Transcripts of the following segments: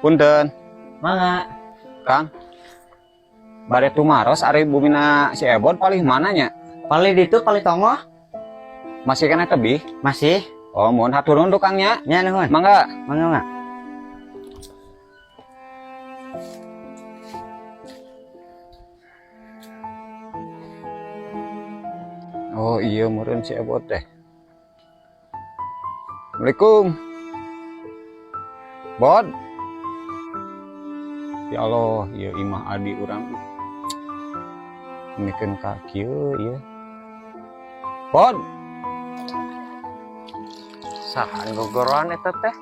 Punten. Mangga. Kang. Bade tumaros, ari bumina si Ebon palih mana nya? Palih ditu, palih tonggoh. Masih keneh tebih? Masih. Oh, muhun, hatur nuhun Kang nya. Nya, nuhun. Mangga. Mangga, mangga. Oh iya, meureun si Ebot teh. Assalamualaikum. Bod. Ya Allah, ieu imah adi urang. Mikeun ka kieu ieu. Bod. Saha gogoroan eta teh?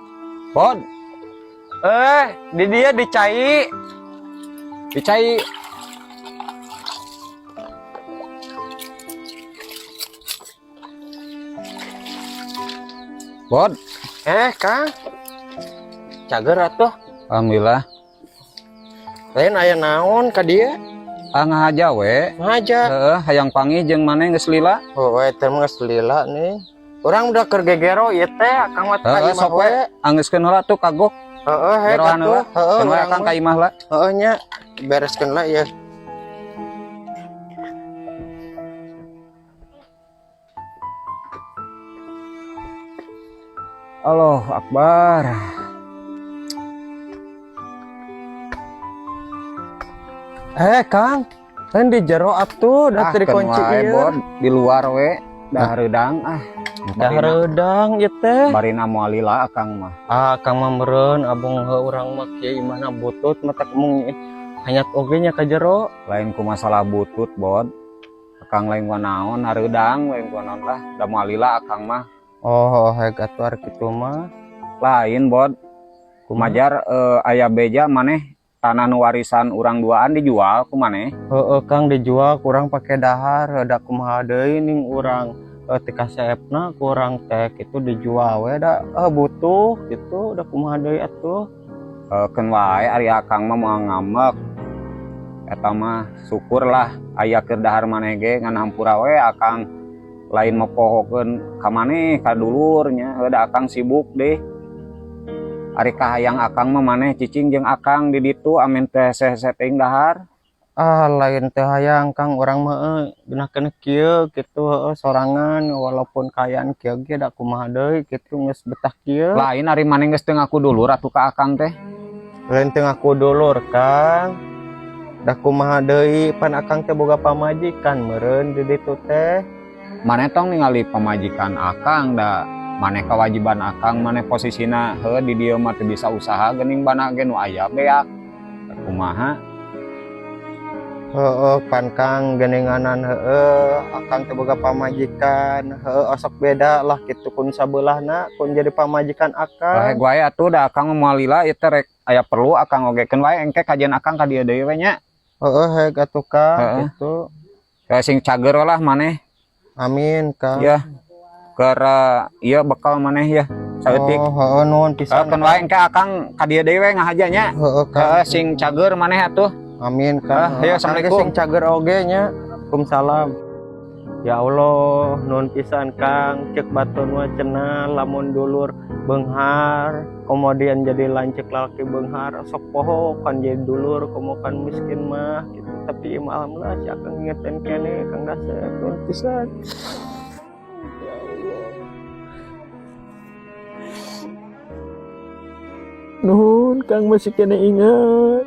Bod. Eh, di dia di cai. Di cai. Bod. Eh, Kang. Cager atuh. Alhamdulillah. Lain aya naon ka dieu? Ah, ngahaja we. Ngahaja. Heeh, hayang panggih jeung maneh geus lila. Oh, eta mah geus lila nih. Urang udah keur gegero ieu teh, Akang mah ka Heeh, imah sok we. we. Anggeuskeun heula tuh kagok. Heeh, hek Geroan atuh. heula. Heeh, Keun we urang Akang mah. ka imah lah. Heeh nya, bereskeun lah ieu. Allah Akbar. Eh, Kang. Lain di jero atuh, da Ah, teu dikunci keun wae, ieu. Bod. Di luar we. Dah hareudang ah. Da hareudang ieu teh. Barina moal lila Akang mah. Ah, Kang mah meureun abong heuh urang mah kieu imahna butut matak mung hanyat oge nya ka jero. Lain ku masalah butut, Bod. Akang lain ku naon, hareudang lain ku naon lah. Da moal lila Akang mah. Oh, hek atuh ari kitu mah. Lain, Bod. Kumajar aya beja maneh tanah nu warisan urang duaan dijual ku maneh. Heeh, Kang, dijual kurang pake dahar, da kumaha deui ning urang teu kaseepna kurang teh kitu dijual we da butuh kitu da kumaha deui atuh. Keun wae ari Akang mah moal ngambek. Eta mah syukurlah aya keur dahar maneh ge, ngan hampura we Akang lain mopohokeun ka maneh ka dulur nya, heuh da Akang sibuk deh. Ari kahayang Akang mah maneh cicing jeung Akang di ditu amin teh hese-hese teuing dahar. Ah, lain teh hayang Kang, urang mah geunah keneh kieu kitu heueuh sorangan walaupun kaayaan kieu ge da kumaha deui kitu geus betah kieu. Lain ari maneh geus teu ngaku dulur atuh ka Akang teh. Lain teu ngaku dulur Kang. Da kumaha deui pan Akang teh boga pamajikan meureun di ditu teh. Maneh tong ningali pamajikan Akang, da maneh kewajiban Akang, maneh posisina heuh di dieu mah teu bisa usaha geuning bana ge nu aya beak. Kumaha? Heeh pan Kang geuninganan heueuh Akang teh boga pamajikan heueuh osok beda lah kitu kun sabeulahna kun jadi pamajikan Akang. Lah wae atuh da Akang mah moal lila ieu teh rek aya perlu Akang oge, keun wae engke kajian Akang ka dieu deui we nya. Heeh hek atuh Kang Heeh. kitu. Kayak sing cager lah maneh. Amin Kang. Ya. Keur ieu bekal maneh ya saeutik. Oh, heeh, nuhun pisan. Heeh, keun wae engke Akang ka dieu deui we ngahaja nya. Heeh Kang. Heeh, sing cager maneh atuh. Amin Kang. Ah, ayo, Akang ge assalamualaikum. sing cager oge nya. Waalaikumsalam. Ya Allah, nuhun pisan Kang, cek batur mah cenah lamun dulur beunghar, kemudian jadi lanceuk lalaki beunghar, sok poho kan jadi dulur komo kan miskin mah gitu. Tapi mah alhamdulillah si Akang ngingetin keneh Kang Dasep, nuhun pisan. Ya Allah. Nuhun Kang masih keneh ingat.